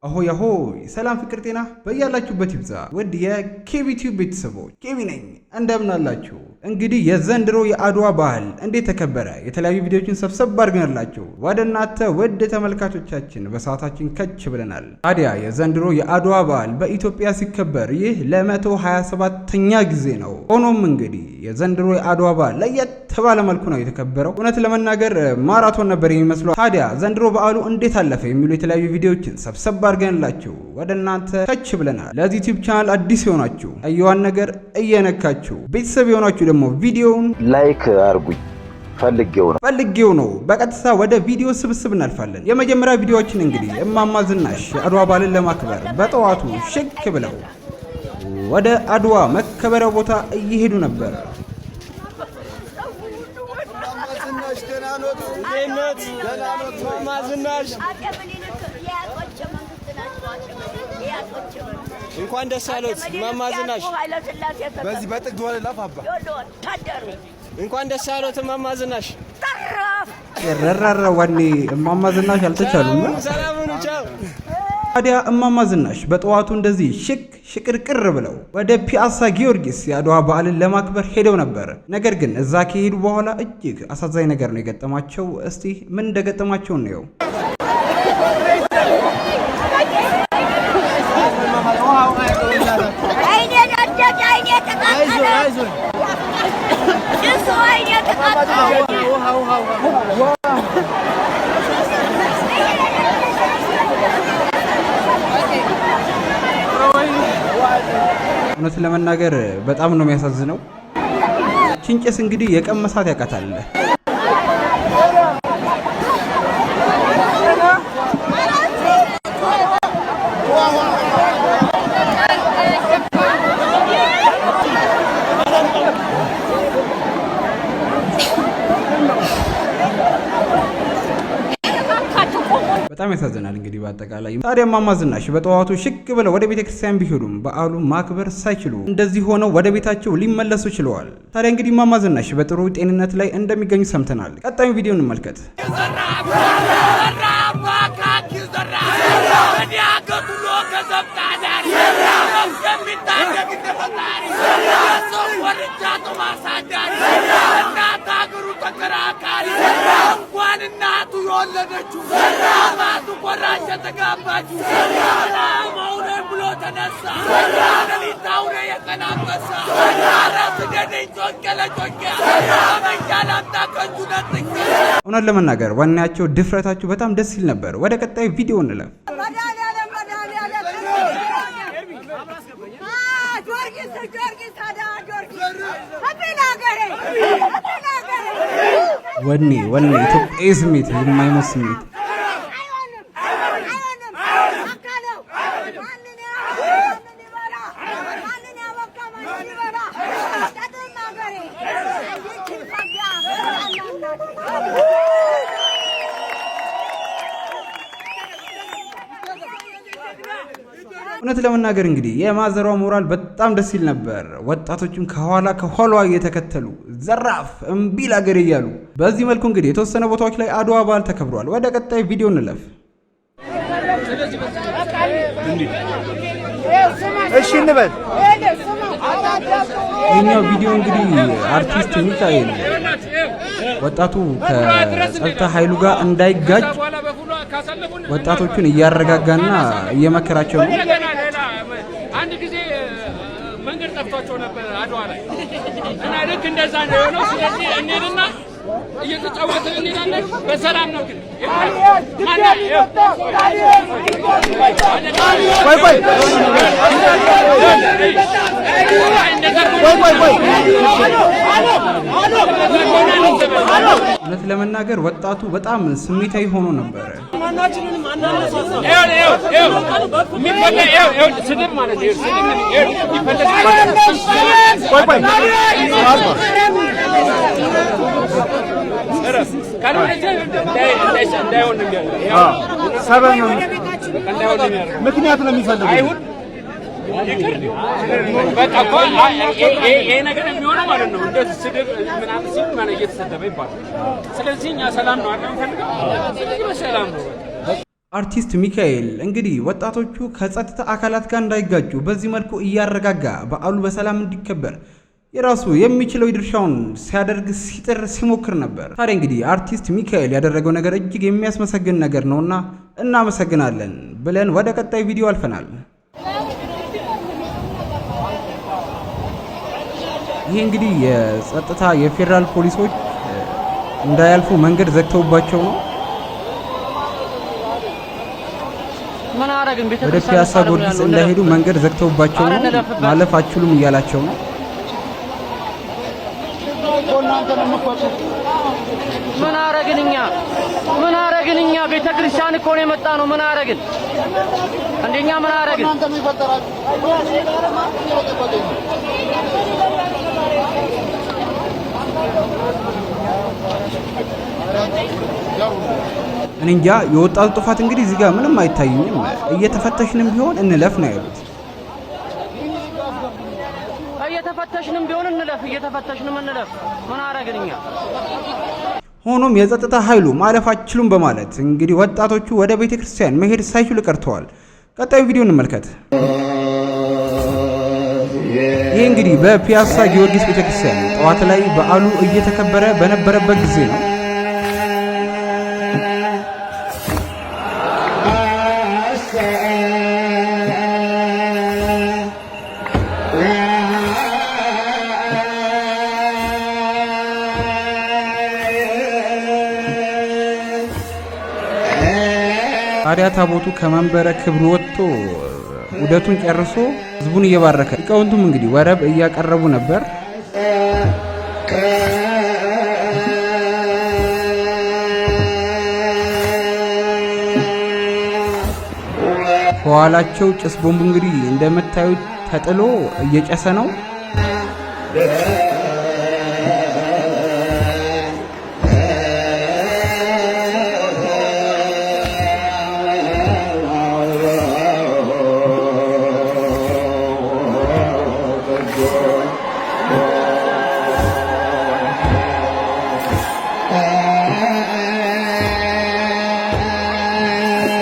አሆይ አሆይ! ሰላም፣ ፍቅር፣ ጤና በያላችሁበት ይብዛ። ውድ የኬቢ ቲዩብ ቤተሰቦች፣ ኬቢ ነኝ። እንደምን አላችሁ? እንግዲህ የዘንድሮ የአድዋ በዓል እንዴት ተከበረ? የተለያዩ ቪዲዮዎችን ሰብሰብ አድርገንላችሁ ወደ እናንተ ውድ ተመልካቾቻችን በሰዓታችን ከች ብለናል። ታዲያ የዘንድሮ የአድዋ በዓል በኢትዮጵያ ሲከበር ይህ ለ127ኛ ጊዜ ነው። ሆኖም እንግዲህ የዘንድሮ የአድዋ በዓል ለየት ባለ መልኩ ነው የተከበረው። እውነት ለመናገር ማራቶን ነበር የሚመስለው። ታዲያ ዘንድሮ በዓሉ እንዴት አለፈ የሚሉ የተለያዩ ቪዲዮዎችን ሰብሰብ አድርገንላችሁ ወደ እናንተ ከች ብለናል። ለዚህ ዩቲዩብ ቻናል አዲስ የሆናችሁ ቀይዋን ነገር እየነካችሁ፣ ቤተሰብ የሆናችሁ ደግሞ ቪዲዮውን like አርጉኝ፣ ፈልጌው ነው። ፈልጌው ነው። በቀጥታ ወደ ቪዲዮ ስብስብ እናልፋለን። የመጀመሪያ ቪዲዮዎችን እንግዲህ እማማ ዝናሽ የአድዋ በዓልን ለማክበር በጠዋቱ ሽክ ብለው ወደ አድዋ መከበሪያው ቦታ እየሄዱ ነበር። ዝናሽ ደህና ኖት? ደህና ኖት? እማማ ዝናሽ። አጤ ምኒልክ የአያቶች መንግስት ናቸው። አጤ ምኒልክ የአያቶች መንግስት። እንኳን ደስ አሎት እማማ ዝናሽ። ኃይለ ሥላሴ። በዚህ በጥግ ወለላፍ አባ። ወታደሩ። እንኳን ደስ አሎት እማማ ዝናሽ። ጠራፍ። ረራራ ወኔ፣ እማማ ዝናሽ አልተቻሉም። ሰላም ሁኑ። ቻው። ታዲያ እማማ ዝናሽ በጠዋቱ እንደዚህ ሽክ ሽቅርቅር ብለው ወደ ፒያሳ ጊዮርጊስ የአድዋ በዓልን ለማክበር ሄደው ነበር። ነገር ግን እዛ ከሄዱ በኋላ እጅግ አሳዛኝ ነገር ነው የገጠማቸው። እስቲ ምን እንደገጠማቸው እንየው። አይኔ ነደደ፣ አይኔ ተቃጠለ፣ ጭሱ አይኔ ተቃጠለ። እውነት ለመናገር በጣም ነው የሚያሳዝነው። ጭስ እንግዲህ የቀመሳት ያውቃታል። በጣም ያሳዝናል። እንግዲህ በአጠቃላይ ታዲያ እማማ ዝናሽ በጠዋቱ ሽክ ብለው ወደ ቤተ ክርስቲያን ቢሄዱም በዓሉ ማክበር ሳይችሉ እንደዚህ ሆነው ወደ ቤታቸው ሊመለሱ ችለዋል። ታዲያ እንግዲህ እማማ ዝናሽ በጥሩ ጤንነት ላይ እንደሚገኙ ሰምተናል። ቀጣዩ ቪዲዮ እንመልከት። ዘራፍ አካኪ ዘራፍ በዲያገቱሎ ከዘብጣዳሪ የሚታደግ እንደ ፈጣሪ የሰው ወርጃ ጦም አሳዳሪ እናት አገሩ ተከራካሪ እንኳን እናቱ የወለደችው አባቱ ቆራጭ የተጋባችው ሰላም አውሬ ብሎ ተነሳ፣ ሌሊት አውሬ የቀን አንበሳ፣ ኧረ ስደደኝ ጮቄ ለጮቄ ጠመንጃ ላምጣ ከእጁ ነጥቄ። እውነት ለመናገር ወኔያቸው፣ ድፍረታቸው በጣም ደስ ይል ነበር። ወደ ቀጣዩ ቪዲዮ እንለፍ። መድኃኒዓለም፣ መድኃኒዓለም፣ ጊዮርጊስ፣ ጊዮርጊስ፣ ጊዮርጊስ፣ ሀገሬ ሀገሬ። ወኔ፣ ወኔ፣ ኢትዮጵያዊ ስሜት፣ የማይሞት ስሜት። አይሆንም፣ አይሆንም። አካለው ማንን ማንን ይበላ፣ ማንን ያበቃ፣ ማንን ይበላ። ጠጥም ሀገሬ ይችን ጸጋ። እውነት ለመናገር እንግዲህ የማዘሯ ሞራል በጣም ደስ ይል ነበር። ወጣቶችም ከኋላ ከኋላዋ እየተከተሉ ዘራፍ፣ እምቢ ለአገሬ እያሉ በዚህ መልኩ እንግዲህ የተወሰነ ቦታዎች ላይ አድዋ በዓል ተከብሯል። ወደ ቀጣይ ቪዲዮ እንለፍ። እሺ እንበል። ይህኛው ቪዲዮ እንግዲህ አርቲስት ሚካኤል ወጣቱ ከጸጥታ ኃይሉ ጋር እንዳይጋጭ ወጣቶቹን እያረጋጋና እየመከራቸው ነው። እንደገና ሌላ አንድ ጊዜ መንገድ ጠፍቷቸው ነበር አድዋ ላይ እና ልክ እንደዛ ነው የሆነው። ስለዚህ እንሂድና እየተጫወትን እንሄዳለን። በሰላም ነው ግን። ቆይ ቆይ ቆይ ቆይ ቆይ። እውነት ለመናገር ወጣቱ በጣም ስሜታዊ ሆኖ ነበረ። ስድብ ማለት ስድብ ይፈለግ። ቆይ ቆይ። እንዳይሆን ነው የሚያደርገው። ሰበብ ነው። እንዳይሆን ነው የሚያደርገው። ምክንያት ነው የሚፈልጉት። አይሁን ይቅር በቃ እኮ ይሄ ነገር የሚሆነው ማለት ነው እንደዚህ ስድብ ምናምን ሲል ማለት እየተሰደበ ይባላል። ስለዚህ እኛ ሰላም ነው አይደል የምንፈልገው? ስለዚህ በሰላም ነው በቃ። አርቲስት ሚካኤል እንግዲህ ወጣቶቹ ከጸጥታ አካላት ጋር እንዳይጋጩ በዚህ መልኩ እያረጋጋ በዓሉ በሰላም እንዲከበር የራሱ የሚችለው ድርሻውን ሲያደርግ፣ ሲጥር፣ ሲሞክር ነበር። ታዲያ እንግዲህ አርቲስት ሚካኤል ያደረገው ነገር እጅግ የሚያስመሰግን ነገር ነውና እናመሰግናለን ብለን ወደ ቀጣይ ቪዲዮ አልፈናል። ይህ እንግዲህ የጸጥታ የፌዴራል ፖሊሶች እንዳያልፉ መንገድ ዘግተውባቸው ነው። ምን አረግን? ወደ ቤተክርስቲያን ፒያሳ እንሳለም ነው ጊዮርጊስ ያልነው። እንዳይሄዱ እንለፍበት። መንገድ ዘግተውባቸው አረ ነው። እንለፍበት። ማለፍ አትችሉም እያላቸው ነው። ምን አረግን እኛ? ምን አረግን እኛ? ቤተክርስቲያን እኮ ነው የመጣ ነው። ምን አረግን እንደኛ? ምን አረግን? እኔ እንጃ፣ የወጣቱ ጥፋት እንግዲህ እዚህ ጋር ምንም አይታየኝም። እየተፈተሽንም ቢሆን እንለፍ ነው ያሉት። እየተፈተሽንም ቢሆን እንለፍ፣ እየተፈተሽንም እንለፍ። ምን አረግን እኛ? ሆኖም የጸጥታ ኃይሉ ማለፍ አትችሉም በማለት እንግዲህ ወጣቶቹ ወደ ቤተ ክርስቲያን መሄድ ሳይችሉ ቀርተዋል። ቀጣዩ ቪዲዮ እንመልከት። ይህ እንግዲህ በፒያሳ ጊዮርጊስ ቤተክርስቲያን ጠዋት ላይ በዓሉ እየተከበረ በነበረበት ጊዜ ነው። ታዲያ ታቦቱ ከመንበረ ክብሩ ወጥቶ ዑደቱን ጨርሶ ህዝቡን እየባረከ፣ ሊቃውንቱም እንግዲህ ወረብ እያቀረቡ ነበር። ከኋላቸው ጭስ ቦምቡ እንግዲህ እንደምታዩት ተጥሎ እየጨሰ ነው።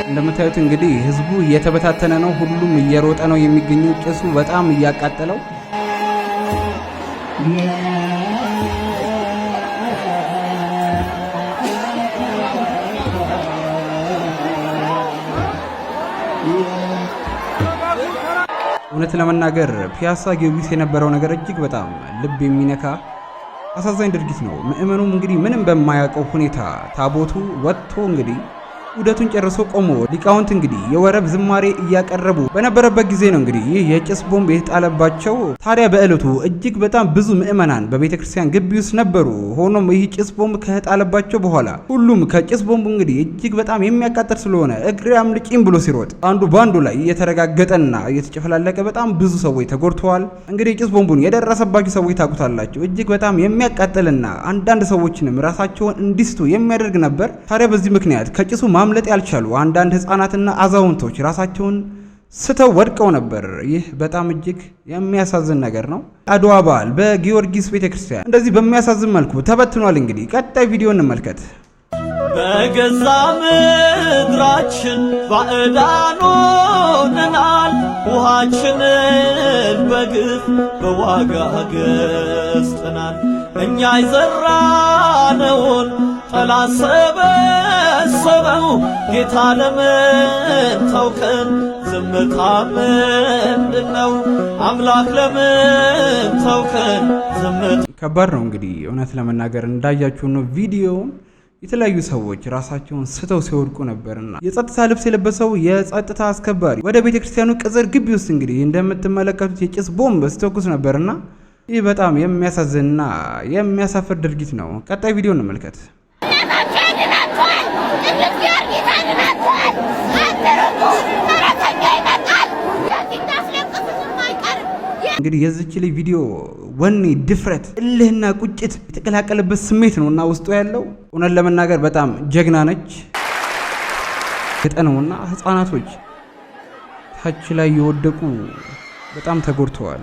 እንደምታዩት እንግዲህ ህዝቡ እየተበታተነ ነው። ሁሉም እየሮጠ ነው የሚገኘው። ጭሱ በጣም እያቃጠለው። እውነት ለመናገር ፒያሳ ጊዮርጊስ የነበረው ነገር እጅግ በጣም ልብ የሚነካ አሳዛኝ ድርጊት ነው። ምእመኑም እንግዲህ ምንም በማያውቀው ሁኔታ ታቦቱ ወጥቶ እንግዲህ ዑደቱን ጨርሶ ቆሞ ሊቃውንት እንግዲህ የወረብ ዝማሬ እያቀረቡ በነበረበት ጊዜ ነው እንግዲህ ይህ የጭስ ቦምብ የተጣለባቸው። ታዲያ በዕለቱ እጅግ በጣም ብዙ ምእመናን በቤተ ክርስቲያን ግቢ ውስጥ ነበሩ። ሆኖም ይህ ጭስ ቦምብ ከተጣለባቸው በኋላ ሁሉም ከጭስ ቦምቡ እንግዲህ እጅግ በጣም የሚያቃጥል ስለሆነ እግሬ አምልጪኝ ብሎ ሲሮጥ አንዱ ባንዱ ላይ እየተረጋገጠና እየተጨፈላለቀ በጣም ብዙ ሰዎች ተጎድተዋል። እንግዲህ የጭስ ቦምቡን የደረሰባቸው ሰዎች ታውቁታላችሁ። እጅግ በጣም የሚያቃጥልና አንዳንድ ሰዎችንም ራሳቸውን እንዲስቱ የሚያደርግ ነበር። ታዲያ በዚህ ምክንያት ከጭሱ ማምለጥ ያልቻሉ አንዳንድ ህፃናትና አዛውንቶች ራሳቸውን ስተው ወድቀው ነበር። ይህ በጣም እጅግ የሚያሳዝን ነገር ነው። አድዋ በዓል በጊዮርጊስ ቤተክርስቲያን እንደዚህ በሚያሳዝን መልኩ ተበትኗል። እንግዲህ ቀጣይ ቪዲዮ እንመልከት። በገዛ ምድራችን ባዕዳን ሆነናል። ውሃችንን በግፍ በዋጋ ገዝተናል። እኛ የዘራነውን ጠላት ሰበሰበው። ጌታ ለምን ተውከን? ዝምታ ምንድነው? አምላክ ለምን ተውከን? ዝምታ ከባድ ነው እንግዲህ፣ እውነት ለመናገር እንዳያችሁ ነው ቪዲዮውን፣ የተለያዩ ሰዎች ራሳቸውን ስተው ሲወድቁ ነበርና የጸጥታ ልብስ የለበሰው የጸጥታ አስከባሪ ወደ ቤተ ክርስቲያኑ ቅጽር ግቢ ውስጥ እንግዲህ እንደምትመለከቱት የጭስ ቦምብ ሲተኩስ ነበርና ይህ በጣም የሚያሳዝንና የሚያሳፍር ድርጊት ነው። ቀጣይ ቪዲዮ እንመልከት። እናታችሁ ያድናችኋል። ቅዱስ ጊዮርጊስ ያድናችኋል። አትሩጡ፣ ፈረሰኛ ይመጣል። እንዳስለቅሱትም አይቀርም። እንግዲህ የዚች ልጅ ቪዲዮ ወኔ፣ ድፍረት፣ እልህና ቁጭት የተቀላቀለበት ስሜት ነው እና ውስጡ ያለው፣ እውነት ለመናገር በጣም ጀግና ነች። ገጠነውና ህፃናቶች ታች ላይ የወደቁ በጣም ተጎድተዋል።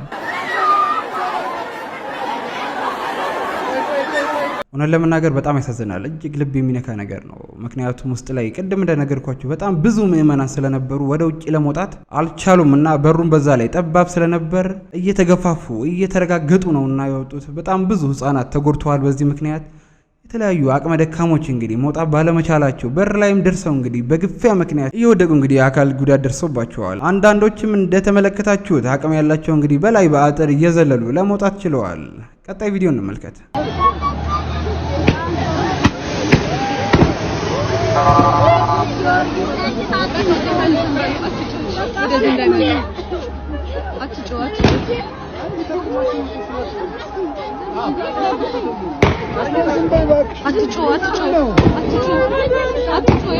እውነት ለመናገር በጣም ያሳዝናል። እጅግ ልብ የሚነካ ነገር ነው። ምክንያቱም ውስጥ ላይ ቅድም እንደነገርኳችሁ በጣም ብዙ ምዕመናን ስለነበሩ ወደ ውጭ ለመውጣት አልቻሉም እና በሩን በዛ ላይ ጠባብ ስለነበር እየተገፋፉ እየተረጋገጡ ነውና የወጡት። በጣም ብዙ ሕፃናት ተጎድተዋል። በዚህ ምክንያት የተለያዩ አቅመ ደካሞች እንግዲህ መውጣት ባለመቻላቸው በር ላይም ደርሰው እንግዲህ በግፊያ ምክንያት እየወደቁ እንግዲህ የአካል ጉዳት ደርሶባቸዋል። አንዳንዶችም እንደተመለከታችሁት አቅም ያላቸው እንግዲህ በላይ በአጥር እየዘለሉ ለመውጣት ችለዋል። ቀጣይ ቪዲዮ እንመልከት።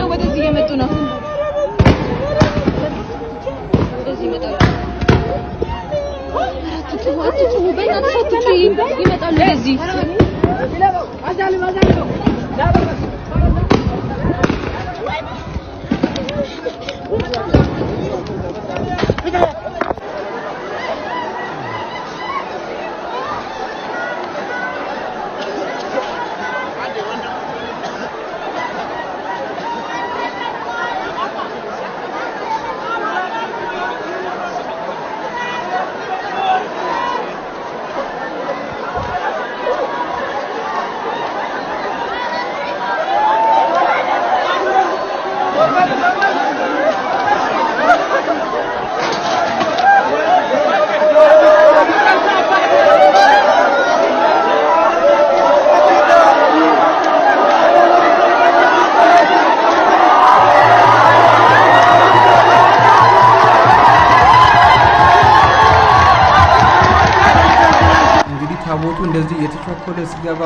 ወደዚህ እየመጡ ነው። ወደዚህ ይመጣሉ። አትጩሁ፣ በእናትሽ አትጩሁ፣ ይመጣሉ ወደዚህ። እንግዲህ ታቦቱ እንደዚህ የተቸኮለ ሲገባ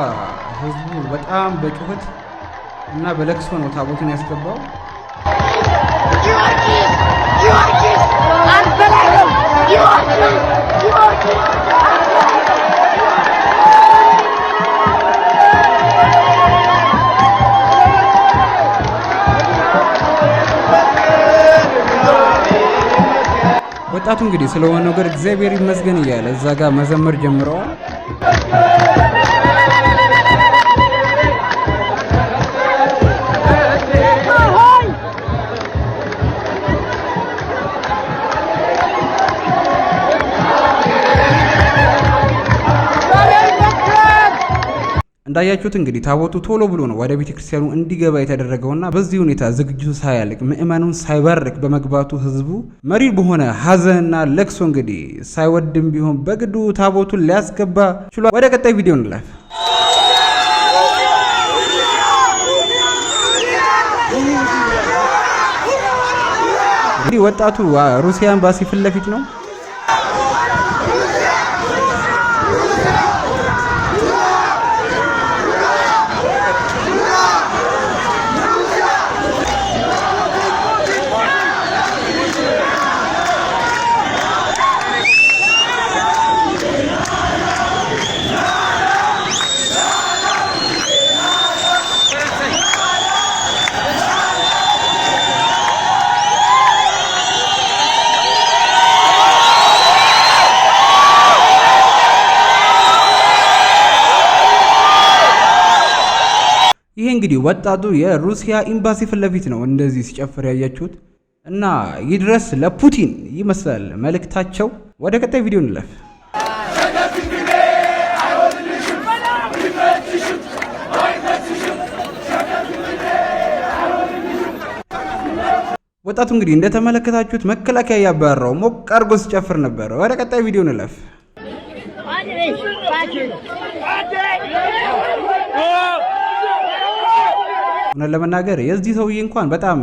ህዝቡ በጣም በጩኸት እና በለቅሶ ነው ታቦቱን ያስገባው። ወጣቱ እንግዲህ ስለሆነ ነገር እግዚአብሔር ይመስገን እያለ እዛ ጋር መዘመር ጀምረዋል። እንዳያችሁት እንግዲህ ታቦቱ ቶሎ ብሎ ነው ወደ ቤተ ክርስቲያኑ እንዲገባ የተደረገውና በዚህ ሁኔታ ዝግጅቱ ሳያልቅ ምዕመኑን ሳይባርክ በመግባቱ ህዝቡ መሪር በሆነ ሀዘንና ለቅሶ እንግዲህ ሳይወድም ቢሆን በግዱ ታቦቱን ሊያስገባ ችሏል። ወደ ቀጣይ ቪዲዮ እንለፍ። እንግዲህ ወጣቱ ሩሲያ ኤምባሲ ፊት ለፊት ነው። ይሄ እንግዲህ ወጣቱ የሩሲያ ኤምባሲ ፊት ለፊት ነው እንደዚህ ሲጨፍር ያያችሁት እና ይድረስ ለፑቲን ይመስላል መልእክታቸው። ወደ ቀጣይ ቪዲዮ እንለፍ። ወጣቱ እንግዲህ እንደተመለከታችሁት መከላከያ ያባረረው ሞቅ አድርጎ ሲጨፍር ነበር። ወደ ቀጣይ ቪዲዮ እንለፍ። እውነት ለመናገር የዚህ ሰውዬ እንኳን በጣም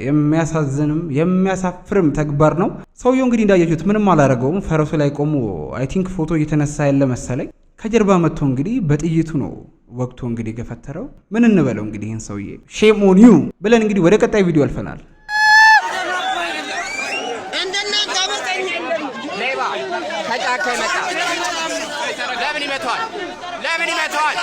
የሚያሳዝንም የሚያሳፍርም ተግባር ነው። ሰውየው እንግዲህ እንዳያችሁት ምንም አላደረገውም። ፈረሱ ላይ ቆሞ I think ፎቶ እየተነሳ ያለ መሰለኝ። ከጀርባ መጥቶ እንግዲህ በጥይቱ ነው ወቅቶ እንግዲህ ገፈተረው። ምን እንበለው እንግዲህ ይህን ሰውዬ shame on you ብለን እንግዲህ ወደ ቀጣይ ቪዲዮ አልፈናል። ከጫካ ይመጣ። ለምን ይመታዋል? ለምን ይመታዋል?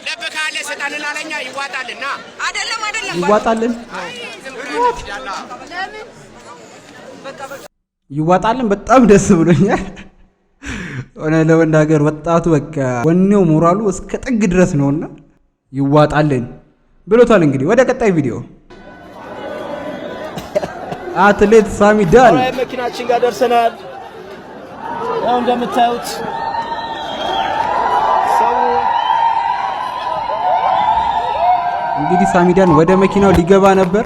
ልብ ካለ ስጠንና ለኛ ይዋጣልና። አይደለም አይደለም ይዋጣልን። ይዋጣልን። በጣም ደስ ብሎኛል። ሆነ ለመናገር ወጣቱ በቃ ወኔው ሞራሉ እስከ ጥግ ድረስ ነውና ይዋጣልን ብሎታል። እንግዲህ ወደ ቀጣይ ቪዲዮ፣ አትሌት ሳሚዳን። መኪናችን ጋር ደርሰናል። ያው እንደምታዩት ሰው እንግዲህ ሳሚዳን ወደ መኪናው ሊገባ ነበር።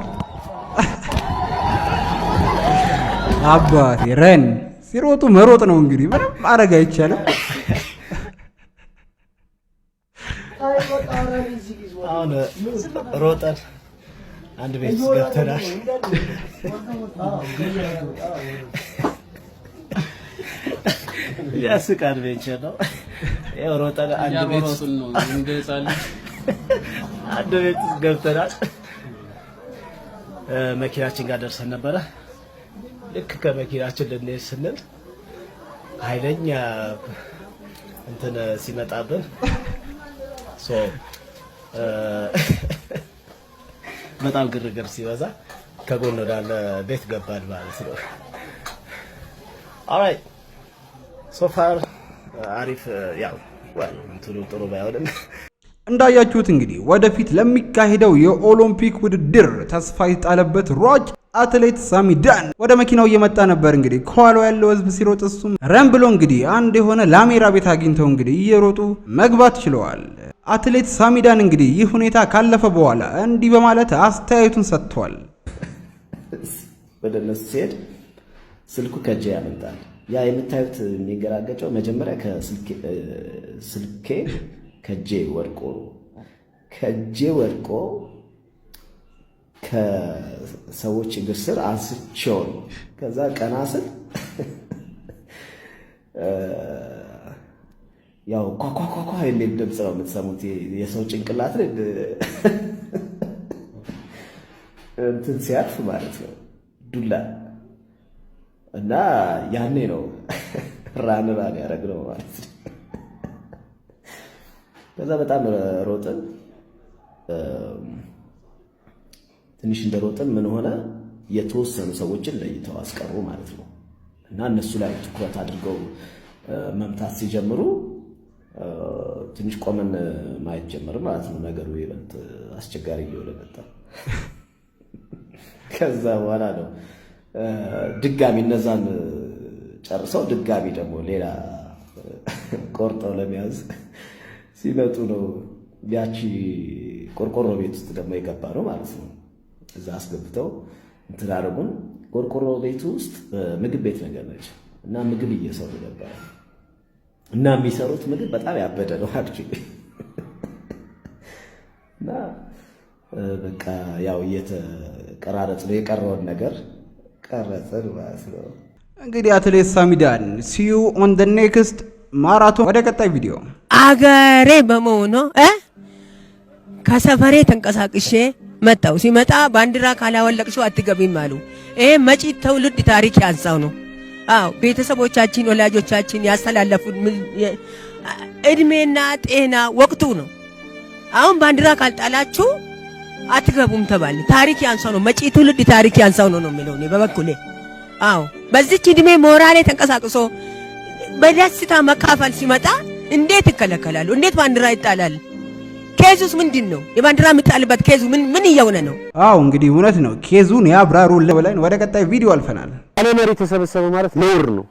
አባቴ run ሲሮጡ መሮጥ ነው እንግዲህ፣ ምንም ማድረግ አይቻልም። አሁን ሮጠን አንድ ቤት ውስጥ ገብተናል። ያስቅ adventure ነው። ያው ሮጠን አንድ ቤት ውስጥ ገብተናል። መኪናችን ጋር ደርሰን ነበረ። ልክ ከመኪናችን ልንሄድ ስንል ኃይለኛ እንትን ሲመጣብን so በጣም ግርግር ሲበዛ ከጎን ወዳለ ቤት ገባን ማለት ነው። Alright, so far አሪፍ፣ ያው እንትኑ ጥሩ ባይሆንም። እንዳያችሁት እንግዲህ ወደፊት ለሚካሄደው የኦሎምፒክ ውድድር ተስፋ የጣለበት ሯጭ አትሌት ሳሚዳን ወደ መኪናው እየመጣ ነበር። እንግዲህ ከኋላው ያለው ህዝብ ሲሮጥ እሱም run ብሎ እንግዲህ አንድ የሆነ ላሜራ ቤት አግኝተው እንግዲህ እየሮጡ መግባት ችለዋል። አትሌት ሳሚዳን እንግዲህ ይህ ሁኔታ ካለፈ በኋላ እንዲህ በማለት አስተያየቱን ሰጥቷል። ወደ እነሱ ሲሄድ ስልኩ ከእጄ ያመልጣል። ያ የምታዩት የሚንገራገጨው መጀመሪያ ስልኬ ከእጄ ወድቆ ከሰዎች እግር ስር አንስቼው ነው። ከዛ ቀና ስል ያው ኳኳኳኳ የሚል ድምፅ ነው የምትሰሙት። የሰው ጭንቅላት እንትን ሲያርፍ ማለት ነው ዱላ፣ እና ያኔ ነው run run ያደረግነው ማለት ነው። ከዛ በጣም ሮጥን። ትንሽ እንደሮጥን ምን ሆነ፣ የተወሰኑ ሰዎችን ለይተው አስቀሩ ማለት ነው። እና እነሱ ላይ ትኩረት አድርገው መምታት ሲጀምሩ ትንሽ ቆመን ማየት ጀመርን ማለት ነው። ነገሩ ይበልጥ አስቸጋሪ እየሆነ መጣ። ከዛ በኋላ ነው ድጋሚ እነዛን ጨርሰው ድጋሚ ደግሞ ሌላ ቆርጠው ለመያዝ ሲመጡ ነው ያቺ ቆርቆሮ ቤት ውስጥ ደግሞ የገባ ነው ማለት ነው። እዛ አስገብተው እንትን አደረጉን። ቆርቆሮ ቤቱ ውስጥ ምግብ ቤት ነገር ነች እና ምግብ እየሰሩ ነበረ እና የሚሰሩት ምግብ በጣም ያበደ ነው actually። እና በቃ ያው እየተቀራረጽ ነው፣ የቀረውን ነገር ቀረጽን ማለት ነው። እንግዲህ አትሌት ሳሚዳን see you on the next marathon። ወደ ቀጣይ ቪዲዮ። አገሬ በመሆኗ ከሰፈሬ ተንቀሳቅሼ መጣው። ሲመጣ ባንዲራ ካላወለቅሽው አትገቢም አሉ። ይሄ መጪ ትውልድ ታሪክ ያንሳው ነው። አዎ፣ ቤተሰቦቻችን ወላጆቻችን ያስተላለፉት እድሜና ጤና ወቅቱ ነው። አሁን ባንዲራ ካልጣላችሁ አትገቡም ተባለ። ታሪክ ያንሳው ነው። መጪ ትውልድ ታሪክ ያንሳው ነው ነው የሚለው እኔ በበኩሌ። አዎ፣ በዚች እድሜ ሞራሌ ተንቀሳቅሶ በደስታ መካፈል ሲመጣ እንዴት ይከለከላሉ? እንዴት ባንዲራ ይጣላል? Case ኡስ ምንድን ነው? የባንዲራ የሚጣልበት case ኡ ምን ምን እየሆነ ነው? አዎ፣ እንግዲህ እውነት ነው። Case ኡን ያብራሩልን ብለን ወደ ቀጣይ ቪዲዮ አልፈናል። ያለ መሪ ተሰበሰበ ማለት ነውር ነው።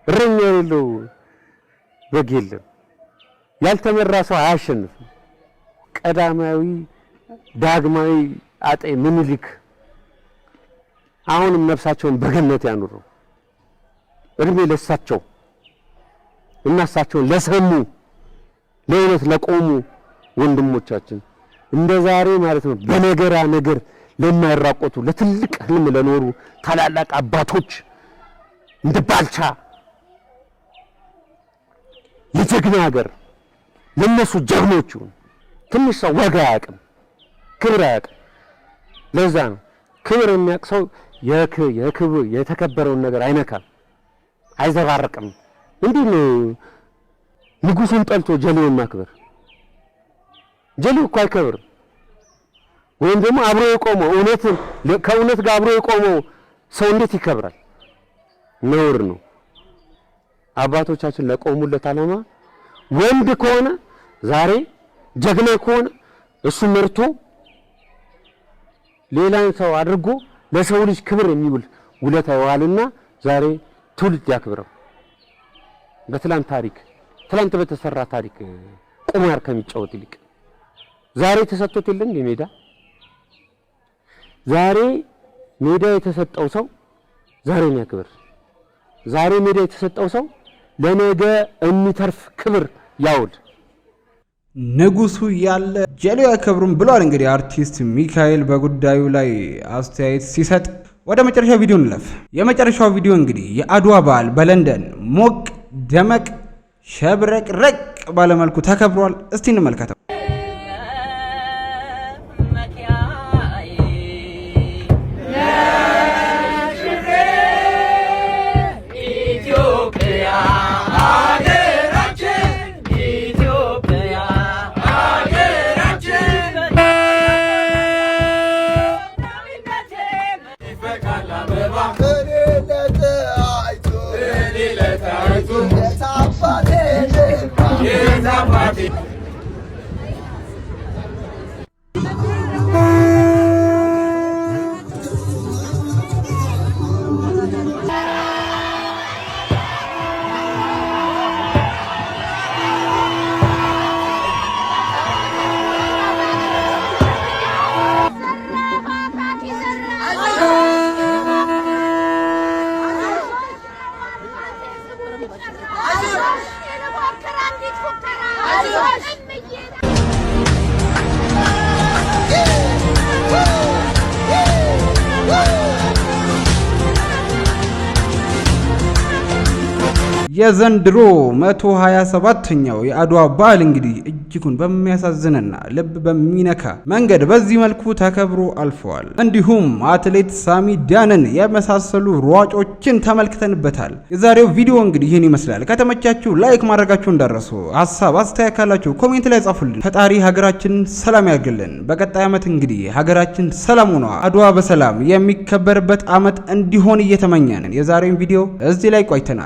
እረኛ የሌለው በግ የለም። ያልተመራ ሰው አያሸንፍም። ቀዳማዊ ዳግማዊ አጤ ምኒልክ አሁንም ነፍሳቸውን በገነት ያኑረው። እድሜ ለሳቸው እና እሳቸውን ለሰሙ፣ ለእውነት ለቆሙ ወንድሞቻችን፣ እንደ ዛሬ ማለት ነው በነገራ ነገር ለማይራቆቱ፣ ለትልቅ ህልም ለኖሩ ታላላቅ አባቶች፣ እንደ ባልቻ የጀግና ሀገር ለነሱ ጀግኖች ይሁን። ትንሽ ሰው ዋጋ አያውቅም፣ ክብር አያውቅም። ለዛ ነው ክብር የሚያውቅ ሰው የክብር የተከበረውን ነገር አይነካም፣ አይዘባርቅም። እንዲህ ነው ንጉሱን ጠልቶ ጀሌውን ማክበር። ጀሌው እኮ አይከብርም። ወይም ደግሞ አብሮ የቆመው እውነትን ከእውነት ጋር አብሮ የቆመው ሰው እንዴት ይከብራል? ነውር ነው። አባቶቻችን ለቆሙለት ዓላማ ወንድ ከሆነ ዛሬ ጀግና ከሆነ እሱ መርቶ ሌላን ሰው አድርጎ ለሰው ልጅ ክብር የሚውል ውለታ ይዋልና ዛሬ ትውልድ ያክብረው። በትላንት ታሪክ ትላንት በተሰራ ታሪክ ቁማር ከሚጫወት ይልቅ ዛሬ ተሰጥቶት የለም እንዴ ሜዳ? ዛሬ ሜዳ የተሰጠው ሰው ዛሬን ያክብር። ዛሬ ሜዳ የተሰጠው ሰው ለነገ የሚተርፍ ክብር ያውል። ንጉሱ ያለ ጀሌ አይከብሩም ብሏል። እንግዲህ አርቲስት ሚካኤል በጉዳዩ ላይ አስተያየት ሲሰጥ ወደ መጨረሻው ቪዲዮ እንለፍ። የመጨረሻው ቪዲዮ እንግዲህ የአድዋ በዓል በለንደን ሞቅ ደመቅ ሸብረቅረቅ ባለመልኩ ተከብሯል። እስቲ እንመልከተው። ኢትዮጵያ ሀገራችን ኢትዮጵያ ሀገራችን የዘንድሮ 127ኛው የአድዋ በዓል እንግዲህ እጅጉን በሚያሳዝንና ልብ በሚነካ መንገድ በዚህ መልኩ ተከብሮ አልፈዋል። እንዲሁም አትሌት ሳሚ ዳንን የመሳሰሉ ሯጮችን ተመልክተንበታል። የዛሬው ቪዲዮ እንግዲህ ይህን ይመስላል። ከተመቻችሁ like ማድረጋችሁ እንዳትረሱ፣ ሀሳብ አስተያየት ካላችሁ comment ላይ ጻፉልን። ፈጣሪ ሀገራችን ሰላም ያርግልን። በቀጣይ ዓመት እንግዲህ ሀገራችን ሰላም ሆኗ አድዋ በሰላም የሚከበርበት ዓመት እንዲሆን እየተመኘን የዛሬውን ቪዲዮ እዚህ ላይ ቋጭተናል።